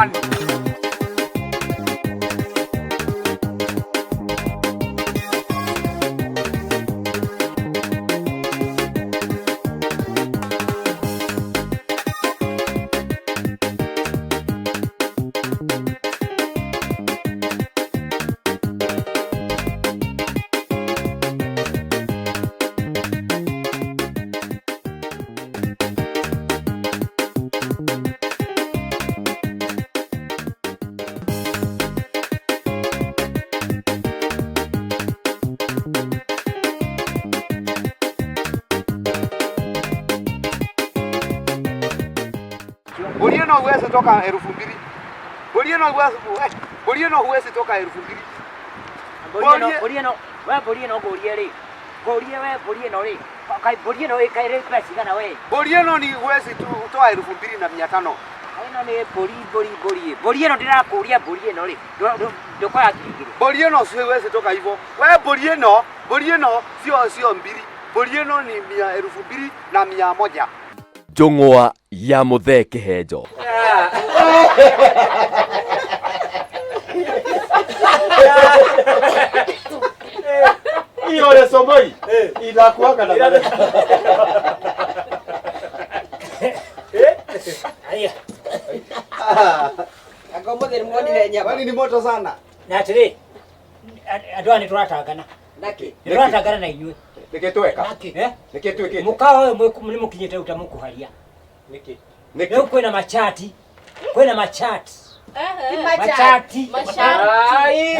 Ng'ani. Mbũri ĩno huwezi toka 2000. Mbũri ĩno huwezi eh, mbũri ĩno huwezi toka 2000. Mbũri ĩno, Mbũri- mbũri ĩno, we mbũri ĩno ngũrie rĩ. Ngũrie we mbũri ĩno rĩ. Kaĩ mbũri ĩno ĩ kaĩ rĩ mbeca cigana we? Mbũri ĩno ni huwezi tu toa 2500. Ĩno nĩ mbũri mbũri mbũri. Mbũri ĩno ndĩrakũria mbũri ĩno rĩ. Ndũkoya 2000. Mbũri ĩno siwezi toka hivyo. We mbũri ĩno, mbũri ĩno sio sio mbili. Mbũri ĩno ni mia 2100. Njũng'wa ya Mũthee Kĩhenjo. Hiyo lesomoi inakuanga na maneno. Haya. Anga ũmũthĩ nĩ muonire nyama. Kwani ni moto sana. Na atĩrĩ, andũ aya nĩ tũratangana. Naki. Nĩ tũratangana na inyuĩ. Nĩkĩ tweka? Eh? Nĩkĩ twĩkĩte? Mũkawa ũyũ nĩ mũkinyĩte rĩu ta mũkũharia. Nĩkĩ? Rĩu kwĩna machati. Kwĩna machati. Ti Machati. Masharti.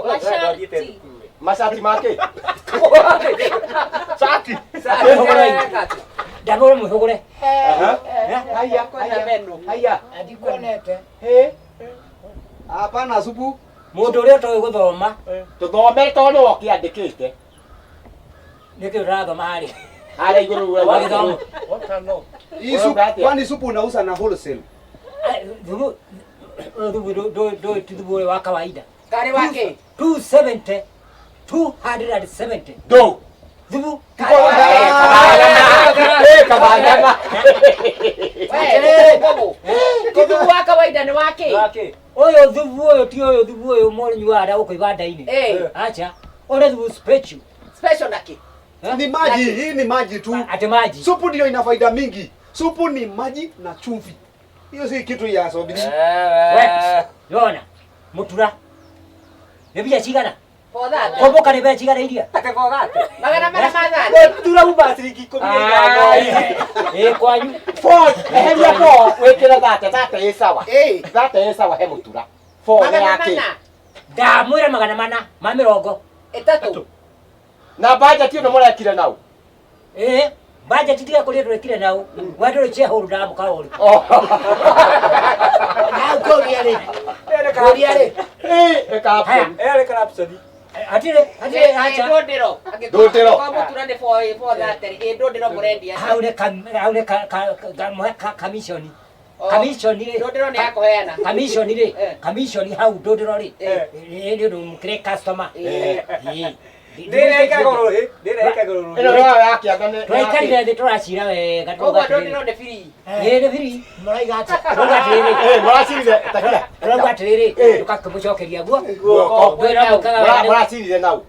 Masharti. Mashati make? Shati. Ndamũra mwĩhũgũre. Aha. Haya, kwĩna meno. Haya. Ndikuonete. Hey. Hapana supu. Mũndũ ũrĩa ũtoĩ gũthoma Tũthome tondũ nĩwe ũkĩandĩkĩte. nĩkĩ ũrathoma harĩa? Harĩa igũrũ we Wagĩthoma. Hii Wewe supu, ugatia. kwani supu unauza na wholesale? Thubu thubu ndũ ti thubu ũyũ wa kawaida. Karĩ wake. 270 270 Ndũ. thubu Eh, kabangana. We, bobo. Ti thubu wa kawaida nĩ wake. ũyũ thubu ũyũ ti ũyũ thubu ũyũ mũnyuaga gũkũ ibanda-inĩ. Eh. Acha ũrĩ thubu special. Special naki. Ni maji, hii ni maji tu. Ate maji. Supu ndio ina faida mingi. Supu ni maji na chumvi. Hiyo si kitu ya sobiri. We, yona mutura nĩ mbia cigana For that. komboka nĩ mbia cigana iria Magana mana ma thate. Mũtura uma ciringi 15. ĩ kwanyu Four, eheria four, wĩkĩre thate, thate ĩ sawa. Eh. Thate ĩ sawa he mũtura. Four nĩ Magana yake. mana. ndamwĩra 430. Ĩtatũ. Na budget ĩno mũrekire nau. Ĩ budget tiga kũrĩa tũrekire nau we ndũrĩ shareholder na mũkawa ũrĩkũ. Oh. Na ngũria rĩ, ngũria rĩ, Eh, ĩka Haya. option. Hatirĩ hatirĩ acha Ndũndĩro. Ndũndĩro. Kwa mũtura nĩ four thate. Ĩ ndũndĩro mũrendia. hau nĩ hau nĩ commission Oh. commission rĩ Ndũndĩro nĩ ya kũheana. commission rĩ Eh. commission hau ndũndĩro rĩ Eh. nĩ ũndũ mũkĩrĩ customer Eh. Ĩ. Ĩno nĩyo ya kĩanda nĩ. Tũraikarire thĩ tũracira wega Koguo tũrauga atĩrĩrĩ. ndũndĩro nĩ free. Ĩ nĩ free. mũraiga atĩa? Tũrauga atĩrĩrĩ. Eh, mũracirire takia. Tũrauga atĩrĩrĩ Eh. ndũgakĩmũcokeria guo Guoko. Ndwĩra mũkaga wega nĩ- Mũracirire nau.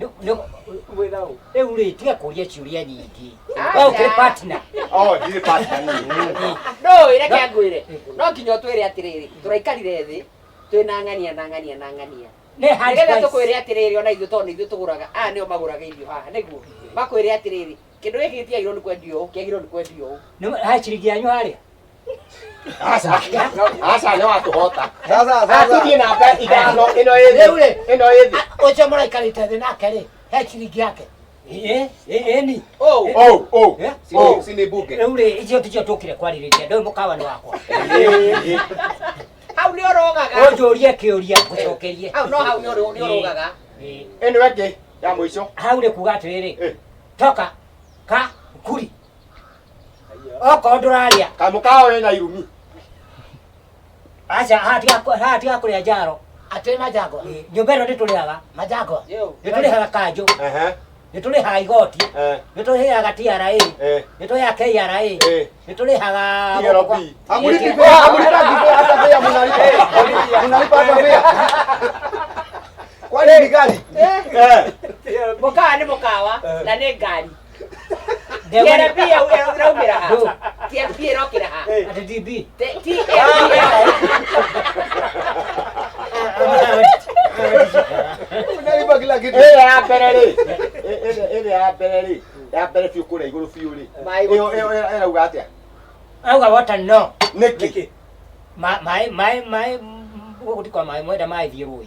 Rĩu rĩ tiga kũria ciũria nyingĩ. Acha. We ũkĩrĩ partner. Oh, ndirĩ partner niĩ. No, reke ngwĩre. No nginya ũtwĩre atĩrĩrĩ, tũraikarire thĩ twĩna ng'ania na ng'ania na ng'ania. Nĩ hard Nĩgetha price. tũkwĩre atĩrĩrĩ ona ithuĩ tondũ nĩ ithuĩ tũgũraga, aya nĩo magũraga irio haha nĩguo. Makwĩre atĩrĩrĩ, kĩndũ gĩkĩ gĩtiagĩrĩirwo nĩ kwendio ũũ, kĩagĩrĩirwo nĩ kwendio ũũ. Nĩ ha ciringi yanyu harĩa. Aca. Aca nĩ watũhota. Sasa sasa. Atũthiĩ namba ithano ĩno ĩ Rĩu thĩ. rĩ, Ĩno ĩ thĩ. ũcio mũraikarĩte thĩ nake rĩ, he ciringi yake. Ĩ ĩ ĩni. Ũũ. Oh, oh. Eh? Sini, sini buge. Rĩu rĩ icio ticio tũkire kwarĩrĩria ndũĩ mũkawa nĩ wakwa. Hau nĩ ũrogaga. Ũnjũrie kĩũria ngũcokerie. Hau no hau nĩ ũrogaga. Ĩ. Ĩno ĩngĩ ya mũico. Hau nĩ kuga atĩrĩrĩ Eh. toka ka kuri okorwo ndũrarĩa Kamũkawa wĩna irumi. aca haha tiga kũrĩa njaro Atĩ majangwa, nyũmba ĩno nĩ tũrĩhaga majangwa. Yo. nĩ tũrĩhaga kanjũ Ehe. Nĩ tũrĩhaga igoti. Eh. Nĩ tũrĩhaga TRA. Eh. Nĩ tũrĩhaga KRA. Eh. Nĩ tũrĩhaga TRB. Hamulipi fare, hamulipaki fare hata fare mnalipa. Mnalipa hata fare. Kwani ni gari? Eh. Mũkawa nĩ mũkawa na nĩ ngari. Ndegwa nĩ- TRB ĩraumĩra ha? TRB ĩrokĩra ha? Atĩ DB. TRB. Mnalipa kila kitu. Ĩrĩa ya mbere rĩ, ĩrĩa ya mbere rĩ, ya mbere biũ kũrĩa igũrũ biũ rĩ. Maĩ Ĩyo ĩyo ĩrauga atĩa? Auga water no. Nĩkĩ? Maĩ maĩ maĩ gũkũ ti kwa maĩ mwenda maĩ thiĩ rũĩ.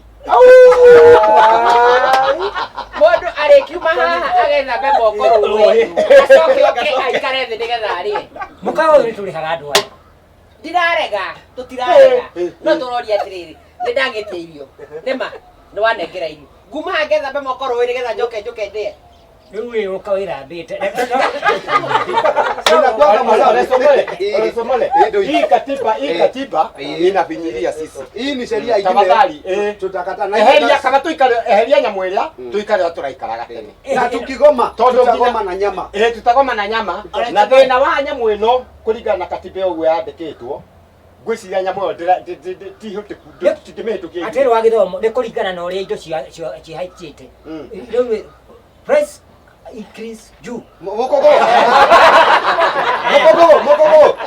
Mũndũ arĩkiuma haha agethambe moko rũĩ acoke oke aikare thĩ nĩgetha arĩe. Mũkawa ũyũ nĩ tũrĩhaga andũ aya. Ndirarega, tũtirarega, no tũroria atĩrĩrĩ, nĩ ndagĩtia irio nĩma nĩ wanengera irio, nguma haha ngethambe moko rũĩ nĩgetha njoke njũke ndĩe. Rĩu ĩ ũka wĩthambĩte. Inakuwa kama sawa. Ole Somole. Eh, ndio. Hii katiba, hii Eh. katiba Eh. inafinyilia sisi. Hii ni sheria ingine. Tafadhali, eh. Tutakataa na Eheria kana tuikare, eheria nyamũ ĩrĩa tuikare ũrĩa tũraikaraga tene. na tukigoma Tondũ tutagoma nginya- na nyama. Eh, tutagoma na nyama na thĩna wa nyamũ ĩno kũringana na katiba ũguo yandĩkĩtwo, ngwĩciria nyamũ ĩyo tihũtĩku, tũtingĩmĩhĩtũkia. Atĩrĩ wa gĩthomo nĩ kũringana na ũrĩa indo cihaicĩte. Rĩu price increase juu. Mokogo. Mokogo, mokogo.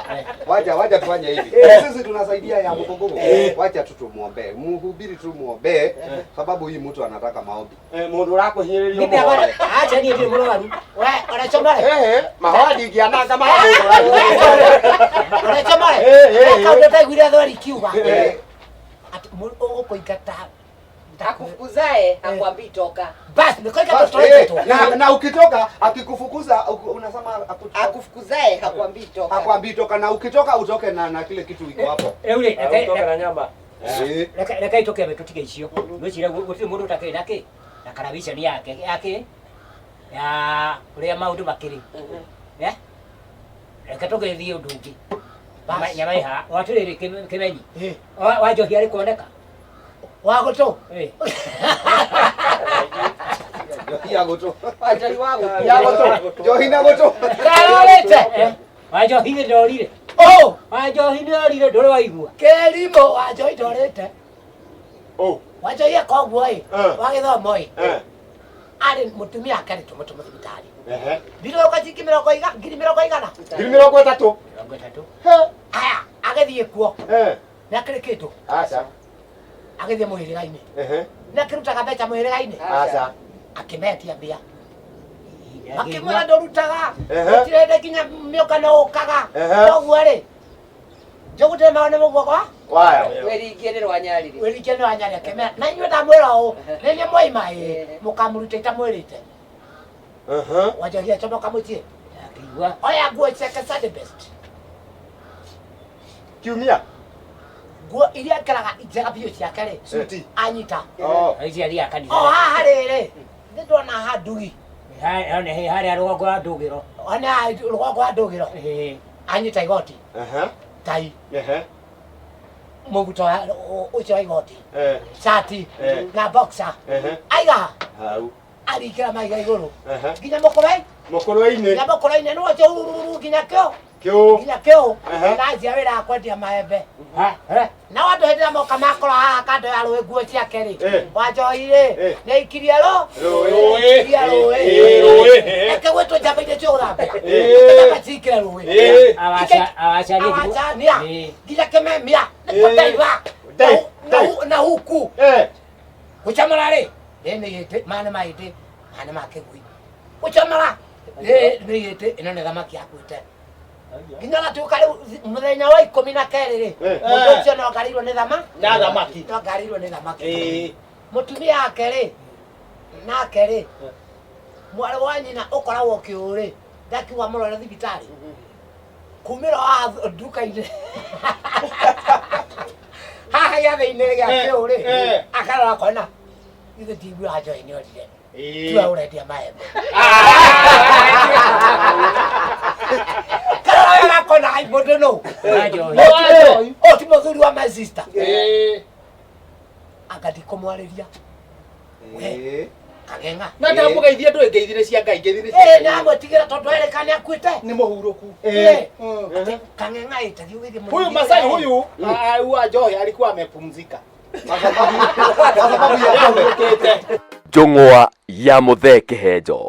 Waja, waja tufanye hivi. Sisi tunasaidia ya mokogo. Wacha tu tumuombee. Mhubiri tu muombee sababu hii mtu anataka maombi. Eh, mũndũ ũrakũhinyĩrĩria Mimi ũmũhoe. hapana, acha niĩ ndirĩ mũrwaru. We ũrechomore. Eh, mahoya ndingĩananga ma mũndũ ũrahinyĩrĩria. Ũrechomore. Eh, eh, eh. Kaũndũ ndaiguire thweri kiuga. Eh. Atĩ ũgũkũingata. Akufukuzae hakwambii toka. Basi nĩkũingata Bas, eh, tũraingatwo. na ukitoka akikufukuza unasema Akufukuzae hakwambii toka. akwambii toka na ukitoka utoke na kile kitu iko hapo. Rĩu rĩ, Utoke na nyama. Eh. reke itũke tũtige icio. Ngwĩciria gũtirĩ mũndũ ũtakĩrĩ na kĩ na karaviceni yake yake ya ũrĩa maũndũ makĩrĩ. Eh? Reke tũgĩthiĩ ũndũ ũngĩ. Nyama ĩ haha. O atĩrĩrĩ kĩmenyi. Eh. Wa njohi arĩ kuoneka. Wa gũtũ. Eh. Njohi ya gũtũ. Wanjari wa gũtũ. Ya gũtũ. Njohi na gũtũ. Karorĩte. Eh. Wa njohi nĩ ndorire. Ũ. Wa njohi nĩ orire ndũrĩ waigua. Kĩrimũ wa njohi ndorĩte. Oh, Wa njohi eka ũguo ĩ. Eh. Wa gĩthomo ĩ. eh, Arĩ mũtumia ake arĩtũmĩtwo thibitarĩ. ehe. Ndirũka ciringi mĩrongo ngiri mĩrongo igana. 30,000. 30. He, Aya, agĩthiĩ kuo. eh, Nĩ akĩrĩ kĩndũ. aca. Agĩthiĩ mũhĩrĩga-inĩ. Ehe, Nĩ akĩrutaga mbeca mũhĩrĩga-inĩ. aca. Akĩmetia mbia. Makĩmwĩra ndũrutaga. Ehe. Gũtirĩ hĩndĩ nginya mĩũkano ũkaga. Ehe. Koguo rĩ, njũgũtĩre mago nĩ mũguo kwa Wayo. Wĩringie nĩ rwanyarire. wĩringie nĩ wanyarĩ akĩmera na inyuĩ ndamwĩra ũũ nĩ inyuĩ mwaima ĩ mũkamũruta itamwĩrĩte. Ehe. Wanjohi acomoka mũciĩ. Akĩigua. Oya nguo ciake Sunday best. Kiumia. Nguo iria ekĩraga njega biũ ciake rĩ. Suti. Anyita. Oh. Ici athiaga kanitha. O haha rĩrĩ nĩ ndona haha ndugi. Harĩa rũgongo wa ndũgĩro. One haha rũgongo wa ndũgĩro. Eh. Anyita igoti. Ehe, Tai. ehe, Mũbuto ũcio wa igoti. eh, Cati. Eh. Na boxer. ehe. Aiga haha. Hau. Arikĩra maiga igũrũ. Ehe. Nginya mũkũrũ-inĩ. Mũkũrũ-inĩ. Nginya mũkũrũ-inĩ nĩ ũcio urururu nginya kĩo. Kĩũ. Nginya kĩo. Ehe. Na anjia wĩra wa kwendia maembe. Ha, ha. Nao andũ hĩndĩ ĩrĩa moka makora haha kando ya rũĩ nguo ciake rĩ. Eh. Wanjohi rĩ. Eh. Nĩ aikirie rũ. Rũĩ. Aikirie rũĩ. Eh, rũĩ, eh. Reke gwĩtwo njamba iria ciĩ gũthambĩra. Eh. Njamba cikire rũĩ. Eh. Awacania. Awacania. Eh. Nginya kĩmemia. Eh. Nĩ Dai, kũndaiva. Na huku. Eh. Gũcamũra rĩ. Ĩ nĩ gĩtĩ, maya nĩ mahĩndĩ, maya nĩ ma kĩgui. Gũcamũra. Ĩ nĩ gĩtĩ, ĩno nĩ thamaki yakuĩte. Nginya gatuĩka rĩu mũthenya wa 12 rĩ, Eh. mũndũ ũcio no ngarĩirwo nĩ thama Na thamaki. no ngarĩirwo nĩ thamaki. Eh. Mũtumia wake rĩ, nake rĩ, mwarĩ wa nyina ũkoragwo kĩũ rĩ, ndakiuga mũrore thibitarĩ. Kumĩra wa nduka-inĩ. Haha gĩathĩ-inĩ gĩa kĩũ rĩ, eh. akarora akona ithe ndiguaga njohi nĩ orire. Eh. Tiwe ũrendia maembe. Karora wega akona ai mũndũ nũ. Wa njohi. Ũyũ ti mũthuri wa my sister. Eh. Anga ndikũmwarĩria. Eh. Kang'eng'a. Na ndamũgeithia ndũĩ ngeithi nĩ cia Ngai, ngeithi nĩ cia Eh, Ngai. nagwĩtigĩra tondũ erĩka nĩ akuĩte. Nĩ mũhurũku. Eh, atĩ Kang'eng'a ĩtathiĩ ũgeithie mũrĩithi. Huyu Masai huyu huyu Njohi alikuwa amepumzika. Kwa sababu ya pombe. Ahurũkĩte. Njũng'wa ya Mũthee Kĩhenjo.